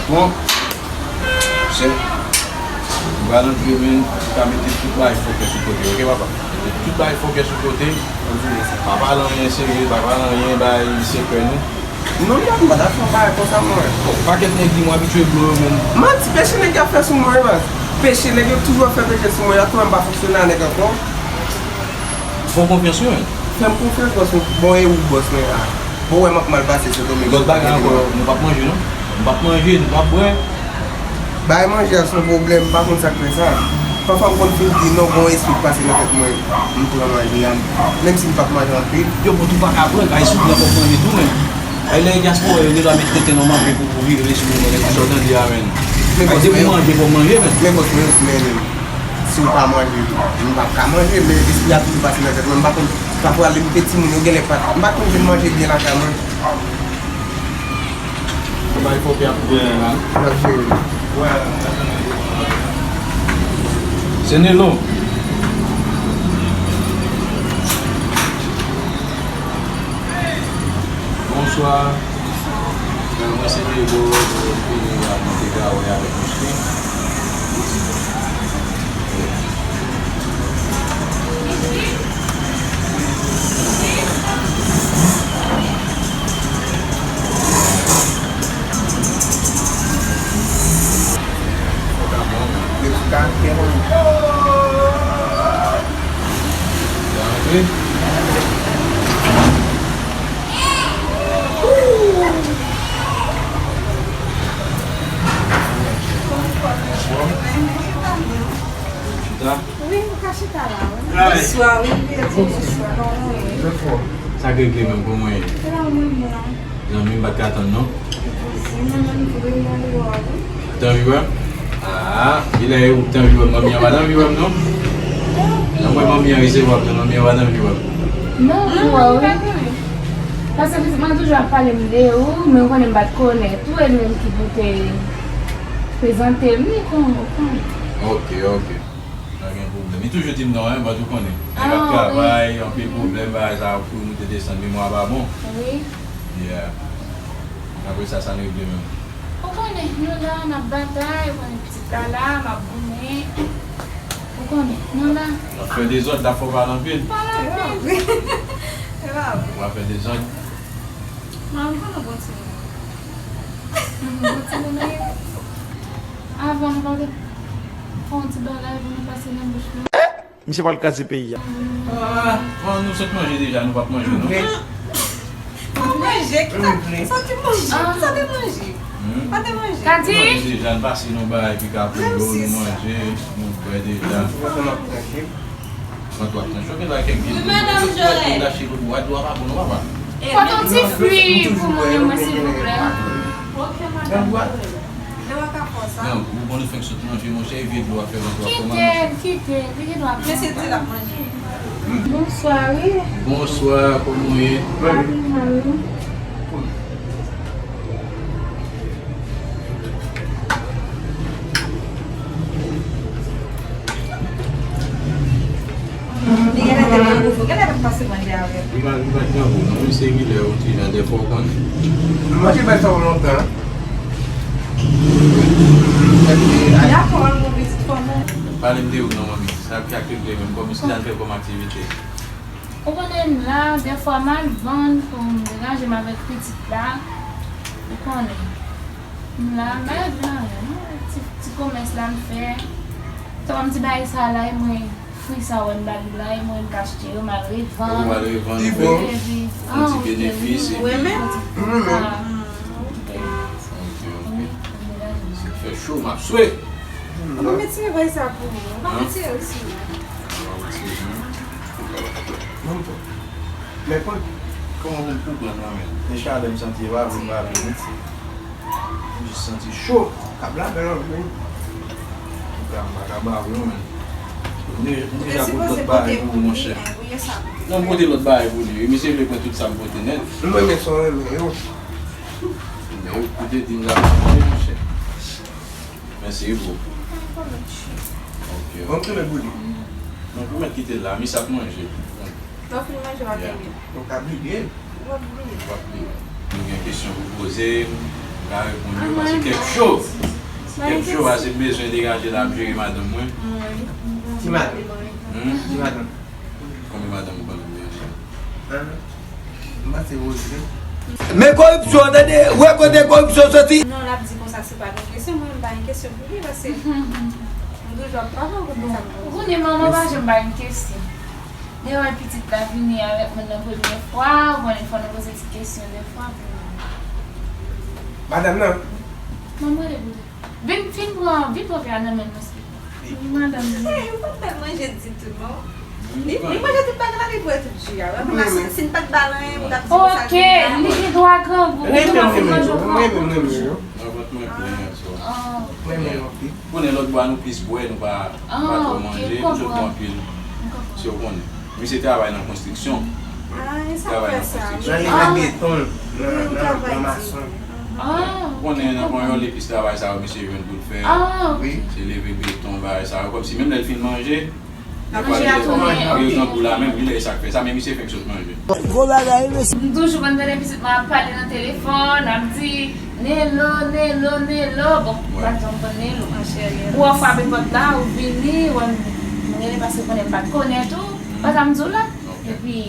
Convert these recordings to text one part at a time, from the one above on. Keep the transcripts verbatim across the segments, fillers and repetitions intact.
Bon, chèf, m pral antre, men, ou ka mete tout bagay fòkè sou kote, oke, papa? Mete tout bagay fòkè sou kote. Pa pale anyen serye, pa pale anyen bay sekrè nou. Non, gad, m pa ta fè yon bagay konsa, mwen. Bon, pakèt nèg di mwen abitye blo yo, men. Manti, peche nèg y ap fè sou mwen, baz. Peche nèg yo toujou ap fè peche sou mwen, y ap tounen m pa fonksyone a nèg ankò. Fè w konfyans, wi, men. Fè m konfyans, bòs mwen. Bon, e ou, bòs mwen, a? Bon, wè, m ap mal pase, Sendomeng. Lòt bagay ankò, nou p ap manje, non? Nou p ap manje, nou p ap bwè. Bay manje a se yon pwoblèm, m pa konn sa k fè sa. Pafwa m konn fin di non, gon espri k pase nan tèt mwen, m pran manje a, menm si m p ap manje anpil. Yo, bon, tou pa ka pran, kay sou nan kòk manje tou, men. Ay, lè dyaspora yo gen dwa met tenten nan manje pou, pou vire sou nou, men sa w tande a, men. Ay, depi w manje, fò w manje, men. Men bòs, men, men, si w pa manje, m p ap ka manje, men espri a toujou pase nan tèt mwen, m pa konn, pafwa lè m te timoun, yo genlè pa t, m pa t konn vin manje byen lakay mwen. Bay fòkè ap pwoblèm la. Se Nelo. Bonswa. Mwen se Nelo, mwen vini la, mwen te ka wè avèk misye. Chita. Wi, nou ka chita la, wi. Bonswa, wi, bonswa, kòman w ye? Sa k regle menm, kòman w ye? Se la, mwen, mwen. Zanmi m pa t ka tann non. Mwen menm vre m anvi wè w wi. Ou t anvi wè m? Ah, genlè ou t anvi wè m, manmi an pa t anvi wè m non. Nan mwen manmi an resevwa m nan, manmi an pa t anvi wè m. Non, m wè w wi. Paske pitit mwen toujou ap pale m de ou, men ou konnen m pa t konnen tou, e li menm ki pou te prezante m li, kon, ou konnen. Ok, ok. Pa gen pwoblèm. Li toujou di m non, hein, but ou konnen. Nèg ap travay, anpil pwoblèm, bagay sa ap fou moute desann, memwa pa bon. Wi. Yeah. Apre sa, sa n regle menm. Ou konnen, nou la, n ap batay, ou konnen pitit la la, m ap goumen. Ou konnen, nou la. N ap fè dezòd, la fò pale anpil. Pale anpil. Se pa vre. W ap fè dezòd. Manman, m konnen bon timoun. Bon timoun, wi. Avan, nou pa te fè yon ti bagay pou nou pase nan bouch nou. Misye pral kraze peyi a. Ah, bon, nou sot manje deja, nou p ap manje, non? Ou manje, ki sa? Sa te manje, sa te manje. Hmm? Pa te manje. Ka di? Nou manje deja, nou pase nou bay pika pou yo, nou manje, nou bwè deja. Mwen tou ap tanche, gen la kèk vye moun, yo sot pou al lache pou bwè dlo a pa bon, non, papa? Pote yon ti fwi pou mwen, mwen, silvouplè. Ok, madanm. Lè w ap fè sa. Non, ou konn fenk sot manje, monchè, e vye dlo a fè vant ou ap fè manman. Kite l, kite l, li gen dwa pran. Men se di l ap manje. Bonswa, wi. Bonswa, kòman w ye? Anpil mal, wi. Li genlè te grangou, genlè pa t pase manje avè l. Li pa, li pa t grangou, non, li se kilè ou ti jan, dèfwa ou konnen. Manje bay sa w lontan. Dakò, al bon pitit kòman. Pale m de ou non, manmi. Sa k ap regle menm, kòm si sa n fè kòm aktivite. Ou konnen m la, dèfwa m al vann pou m deranje m avèk pitit la. Ou konnen. M la, m pa regle anyen, non. Ti, ti komès la m fè. Twa m ti bagay sa la, e mwen, fwi sa w wè m ba li la, e mwen m ka achte yo, m al revann. Ou al revann, wi. Epi, yon ti benefis, epi. Ou renmen? M renmen. Ah, ok. Ok, ok. Wi, m degaje m. Si l fè cho, m ap swe. Ou pa retire bagay sa pou mwen. Ou pa retire osi. Ou pa retire, non. Ban m tou. Men kòman pou m pran nan men l? E chalè m santi e pa vle, m pa vle, wi. M jis santi cho. Kab la bèl anpil wi. Kab la m pa ka ba ou non, men. M de-, m deja pote lòt bagay pou ou, monchè. Non, m pote lòt bagay pou li wi. Misye vle pran tout sa m pote nèt. M renmen sa w renmen yo. Men ou te di m la, monchè. Mèsi bro. Ok. Bon, m kenbe pou li. Non, pou mèt kite l la, misye ap manje. Lè w fin manje, w ap bliye. Ou ka bliye. W ap bliye. W ap bliye. Nou gen kesyon pou poze m. Ka reponn yo, paske kèk cho. Kèk cho, paske m bezwen degaje la, m jere madanm mwen. Ki madanm? Hmm? Ki madanm? Konbyen madanm ou konnen m gen ansanm? An? M panse Rose. Men koripsyon, tande, wè kote koripsyon soti. Non, l ap di konsa, se pa gen kesyon, mwen, m pa gen kesyon pou li, paske m toujou ap pale, ou konn sa m. Ou konnen manman pa janm ba yon kesyon. Lè w wè pitit la vini avèk moun nan premye fwa, ou konnen fò nou poze ti kesyon de fwa pou nou. Madanm nan? Manman rele pou li. Vin, vin pran, vin pran vè a nan men nou, silvouplè. Wi, madanm. Ey, ou pa t bay manje ditou, non. Li, li manje tout bagay la, li bwè tout ji a. Wè, men si, si n pa t ba l anyen, ou t ap di konsa. Ok, li gen dwa grangou. Ou gen dwa fè manje pou mwen. Mwen, mwen, mwen, mwen. Nan vant mwen plen aswè. Ah. Mwen, mwen, mwen. Ou konnen lòt bò a nou plis bwè, nou pa, nou pa twò manje, nou sot pran pil. Si w konnen. Misye travay nan konstriksyon. Ah, e sa k fè sa. Travay nan konstriksyon. Nan leve beton, nan, nan, nan mason. Ah, ok. Ou konnen nan Panyòl, epis travay sa yo, misye jwenn pou l fè. Ah, ok. Se leve beton, bagay sa yo. Kòmsi menm lè l fin manje, manje a tounen, ok. Li grangou la menm, li lè sa k fè sa, men misye fenk sot manje. Gwo bagay, mesye. M toujou konn tande pitit mwen ap pale nan telefòn, ap di, Nelo, Nelo, Nelo. Bon, ou pa t janm konn Nelo. Ou wè w frape pòt la, ou vini, ou wè m, m rele paske konnen m pa t konnen tou. Wè sa m di w la? Epi,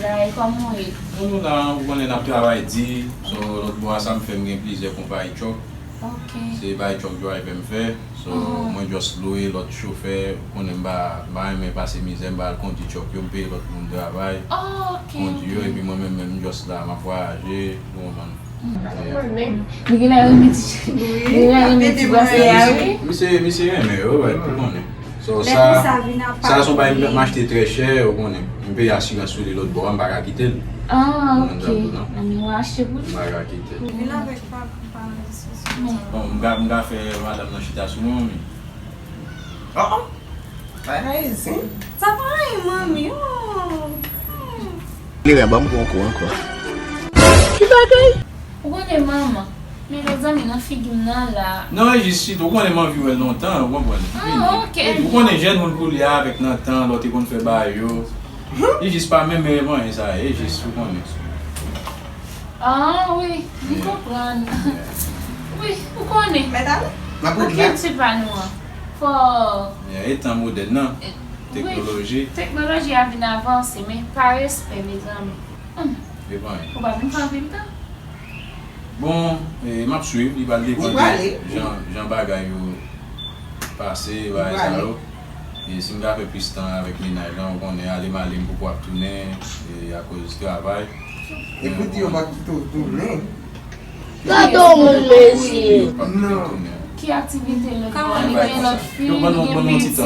la, e kòman w ye? Non, nou la, ou konnen n ap travay di. So, lòt bò a sa m fè, m gen plizyè konpayi truck. Ok. Se bay truck driver m fè. So, mwen just lwe lòt chofè, ou konnen m pa, m pa renmen pase mizè, m pa al kondi truck yo, m peye lòt moun travay. Oh, ok, kondi yo, ok. Epi mwen menm, menm m just la, m ap vwayaje, ou konprann. Li genlè renmen ti, li genlè renmen ti brasè a, wi. Misye, misye renmen yo, wi, ou konnen. So, sa, sa se yon bagay m achte trè chè, ou konnen. M peye asirans sou li lòt bò a, m pa ka kite l. Ah, ok. Anben w achte pou li? M pa ka kite l. Vin avèk pa, pa nan diskisyon. Bon, m ka, m ka fè madanm nan chita sou mwen, wi. Oh, oh. Bagay zen. Sa pa anyen, manmi. Oh. Hmm. Li renmen ban m pran kou ankò. Ki bagay? Ou konnen manman. Men mezanmi, nan figi m nan la. Non, e jis chita, ou konnen m anvi wè l lontan, ou konprann. Ah, ok. Ou konnen jèn moun koulye a avèk nan tan, lè w te konn fè bagay yo. E jis pa menm, menm anyen sa, e jis, ou konnen. Ah, wi, m konprann. Wi, ou konnen. Mèt ale. Nan kilti pa nou an. Fò. E tan modèn nan. Teknoloji. Teknoloji a vin avanse, men pa respè, mezanmi. Hum. Ou pa vin fè anpil tan. Bon, e, m ap swiv, li pral depann de jan, jan bagay yo pase, bagay sa yo. E si m ta fè plis tan avèk mennaj lan, ou konnen, ale m ale, m poko ap tounen, e, akoz travay. E pou di yo pa kite w tounen. Gade yon moun, mesye. Non. Ki aktivite lòt bò? Li gen lòt fi, li gen pitit.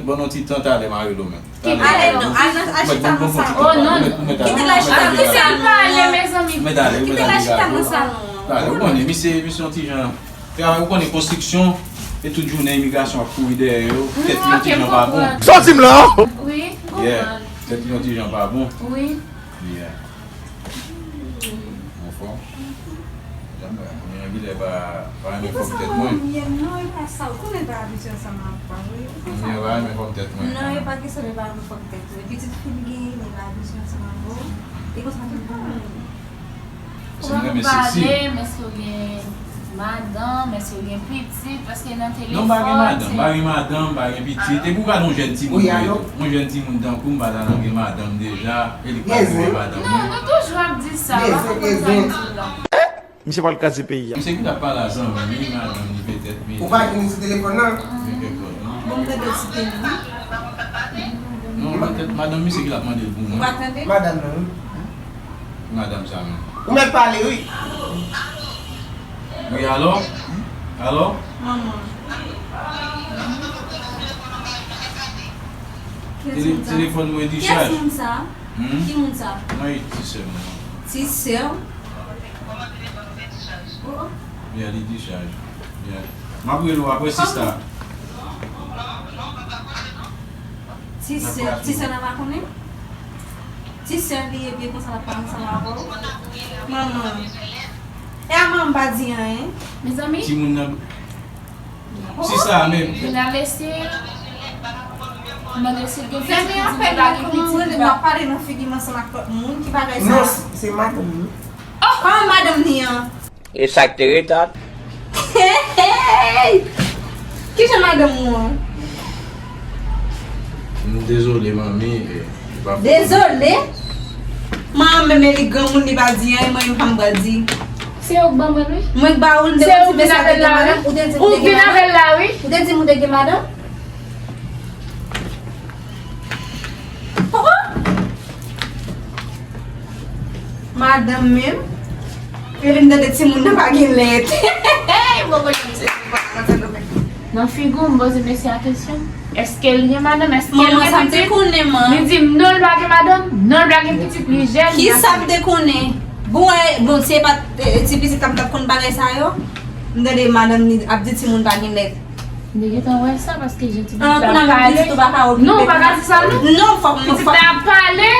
Ban nou ti tan, talè m a rele w menm. Ale, non, al nan, al chita nan salon. Oh, non. Kite l al chita nan salon. Kite l pale, mezanmi. Kite l al chita nan salon. Talè, ou konnen, misye, misye yon ti jan. Travay, ou konnen konstriksyon, e tout jounen imigrasyon ap kouri dèyè yo, tèt li yon ti jan pa bon. Sòti m la! Wi, m konprann. Tèt li yon ti jan pa bon. Wi. Anfòm? Janm wè. Mwen gen lè pa, pa renmen fòm tèt mwen. Mwen pa sa, ou konnen pa abitye ansanm ak pa vre. Ou konn sa. Mwen pa renmen fòm tèt mwen. Non, e pa kesyon de pa renmen fòm tèt ou. Pitit fi m genyen, li pa abitye ansanm avè w. E konsa tout moun. Ou pa konn pale, men èske w gen madanm, èske w gen pitit, paske nan telefòn. Non, m pa gen madanm, m pa gen madanm, m pa gen pitit. Epi w gade yon jèn timoun mwen ye tou. Yon jèn timoun tankou m, m pa ta nan gen madanm deja, e li k pa gen madanm mwen. Non, nou toujou ap di sa, m pa konprann sa w di la. Misye pral kraze peyi a. Misye ki t ap pale a zanmi li, madanm li petèt, men. Ou pa gen li sou telefòn nan? Gen kèk lòt, non? Bon, m tande ti teni. Non, petèt madanm misye ki t ap mande l pou mwen. Ou pa tande? Madanm nan, wi. Madanm sa menm. Ou mèt pale, wi. Wi, alò? Alò? Manman. Tele-, telefòn mwen dichaj. Kiyès moun sa? Hmm? Ki moun sa? Non, e ti sè m nan. Ti sè w? Oh, oh. Yeah, li dichaj. Yeah. M ap rele w apre, sista. Ti sè, ti sè nan pa konnen? Ti sè li ye, byen konsa l ap pale ansanm avè w. Manman. E a manman pa di anyen. Mezanmi. Timoun nan. Sista, men. Vin al eseye. Mande si l gen pitit, li di li pa gen pitit. Kòman w rele m ap pale nan figi m ansanm ak lòt moun, ki bagay sa? Non, se, se madanm li. Oh! Kòman madanm li an? E sa k te ret la? Hey! Kijan madanm ou an? M dezole, manmi. E, li pa fè. Dezole? Manman, men li granmoun, li pa di anyen, mwen menm pa m pral di. Se ou k ban mwen l, wi. Mwen k ba ou l, m te konn di mesye a te gen madanm, ou te di m ou te gen madanm. Ou vin avè l la, wi. Ou te di m ou te gen madanm. Oh, oh! Madanm menm. Epi m tande timoun nan pa gen lèt. Mwen konnen m se. Nan figi w, m poze mesye a kesyon. Èske l gen madanm? Èske l gen pitit? Li di m non, l pa gen madanm, non, l pa gen pitit, li jèn. Kisa m te konnen? Bon, e, bon, si e pa t, e, ti pitit la m t ap konn bagay sa yo. M tande madanm li ap di timoun pa gen lèt. M te gentan wè sa, paske jan ti pitit la ap pale. Non, ou pa ka di sa, non. Non, fòk, non, fòk. Pitit la ap pale.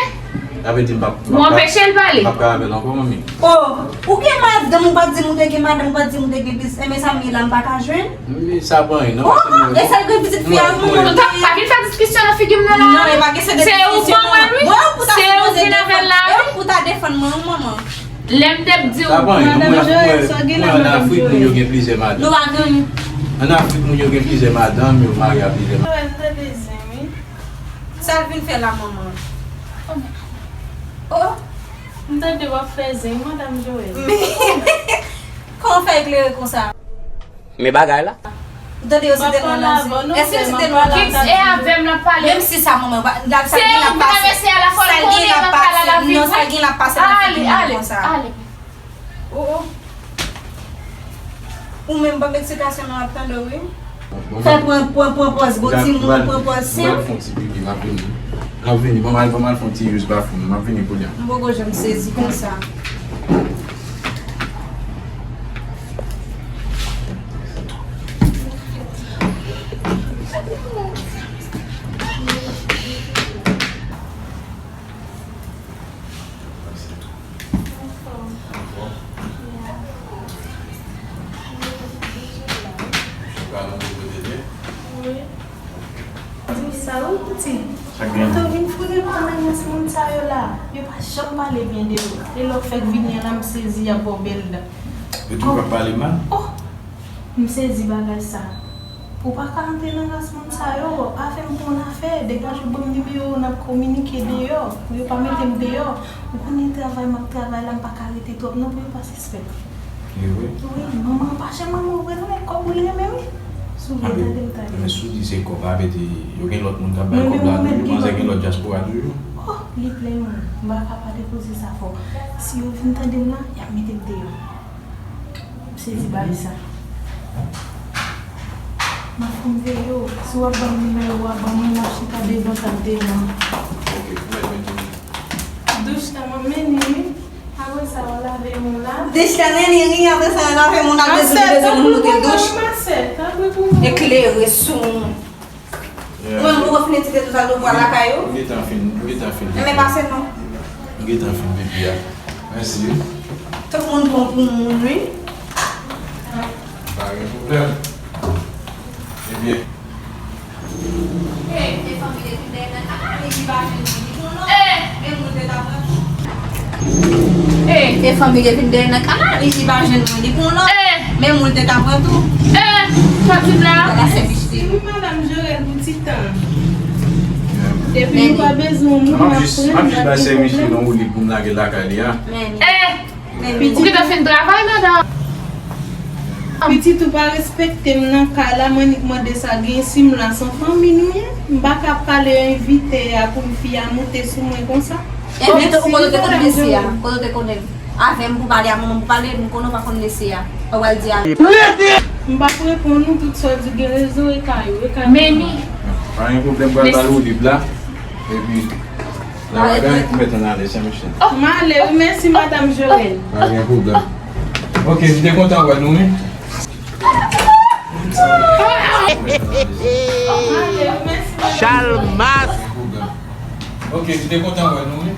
Sa vle di m p ap, m ap ka, m p ap ka avè l ankò, manmi. Oh, ou gen madanm, ou pa t di m ou te gen madanm, ou pa t di m ou te gen pitit. Enben sa m ye la, m pa ka jwenn. Men sa pa anyen, non, paske mwen, e sèl gen pitit fi a, mwen, mwen. Nou pa vin fè diskisyon nan figi m nan la. Non, e pa kesyon de diskisyon, non. Se ou k ban mwen l, wi. Se ou k vin avè l la, wi. Ou ta defann mwen, wi, manman. Lè m t ap di w. Sa pa anyen, non, mwen, mwen, mwen, ann Afrik, moun yo gen plizyè madanm. Nou pa gen. Ann Afrik, moun yo gen plizyè madanm, yo marye a plizyè madanm. Joël, m tande zen, wi. Sa l vin fè la, manman? Oh, m tande w ap fè zen, madanm Joël. Men, kòman w fè eklere konsa? Men bagay la. Ou tande yo site nou nan zen. Èske yo site nou nan zen? E avè m l ap pale. Menm si sa, manman, sa l gen l ap pase. Sa l gen l ap pase. Non, sa l gen l ap pase nan figi nou konsa. Ale, ale. Oh, oh. Ou menm, ban m eksplitasyon nan ap tande w, wi. Fè pran, pran, pran pòz gwo timoun, pran pòz senp. M pral fè yon ti pipi, m ap vini. M ap vini, ban m al, ban m al fè yon ti use bathroom, m ap vini kounye a. M poko janm sezi konsa. Anfòm. Anfòm? Ya. Ou pa nan kote tete? Wi. Di m sa, wi, pitit. Sa k gen? Kote w vin foure pandan rans moun sa yo la? Yo pa janm pale byen de ou. E lè w fèk vini an la, m sezi y ap ba w bèl dan. Yo toujou ap pale mal? Oh! M sezi bagay sa. Ou pa ka antre nan ras moun sa yo, pa fè m pou yon afè, degaje w ban m nimewo w, n ap kominike deyò, pou yo pa mete m deyò. Ou konnen travay m ap travay la, m pa ka rete twòp non pou yo pa sispèk. Li vre? Wi, manman an pa chè manman w vre non, e kòb ou l renmen wi. Si w vle tande m tande. Men si w di se kòb la, vle di yo gen lòt moun k ap bay kòb la toujou, manzè gen lòt dyaspora toujou. Oh, li plen wi, m pa ka pa depoze sa fò. Si yo vin tande m la, y ap mete m deyò. M sezi bagay sa. M ap konn veye w. Si w ap ban m nimewo w, w ap ban mwen, m ap chita devan tab deyò an. Ok, ou mèt mete m. Douch la, m ap mennen wi. Apre sa, w lave men w la. Douch la, mennen wi. Apre sa, lave men w la, bezwen, bezwen moun moute douch. Eklere sou moun. Mwen, m poko fin etidye tout sa, nou pral lakay ou. M gentan fin, m gentan fin. Enben pase non. M gentan fin pipi a. Mèsi wi. Tout moun bon pou moun wi. Pa gen pwoblèm. Ebyen. E, e fanmi de tout dèyè nan kaka, li pa jwenn moun, li pou lòt. Men moun te ta pran tou. E fanmi de tout dèyè nan kaka, li pa jwenn moun, li pou lòt. Men moun te ta pran tou. Sa di m la. Bagay se misye. Wi, madanm Jorèl pou ti tan. Epi nou pa bezwen moun, m ap pran, m pa gen pwoblèm. M ap jis ba sèvis li nan woulib pou m lage lakay li a. Ou gentan fin travay, madanm? Pitit ou pa respekte m nan kay la, m annik mande sa, gen si m la, se yon fanmi nou ye. M pa ka pale envite a pou fi a moute sou mwen konsa. Envite ou kote w te konn mesye a? Kote w te konnen l? Avè m pou pale a manman m pou pale, m konnen w pa konn mesye a. Ou pral di a. M p ap reponn ou, tout sa w di gen rezon, e kay ou, e kay ou. Meni. Pa gen pwoblèm, pral ba l woulib la. Epi, lè bagay, ou mèt ann ale, se misye. M ale wi, mèsi madanm Jorèl. Pa gen pwoblèm. Ok, m te kontan wè nou wi. Chalmas. Ok, m te kontan wè nou wi.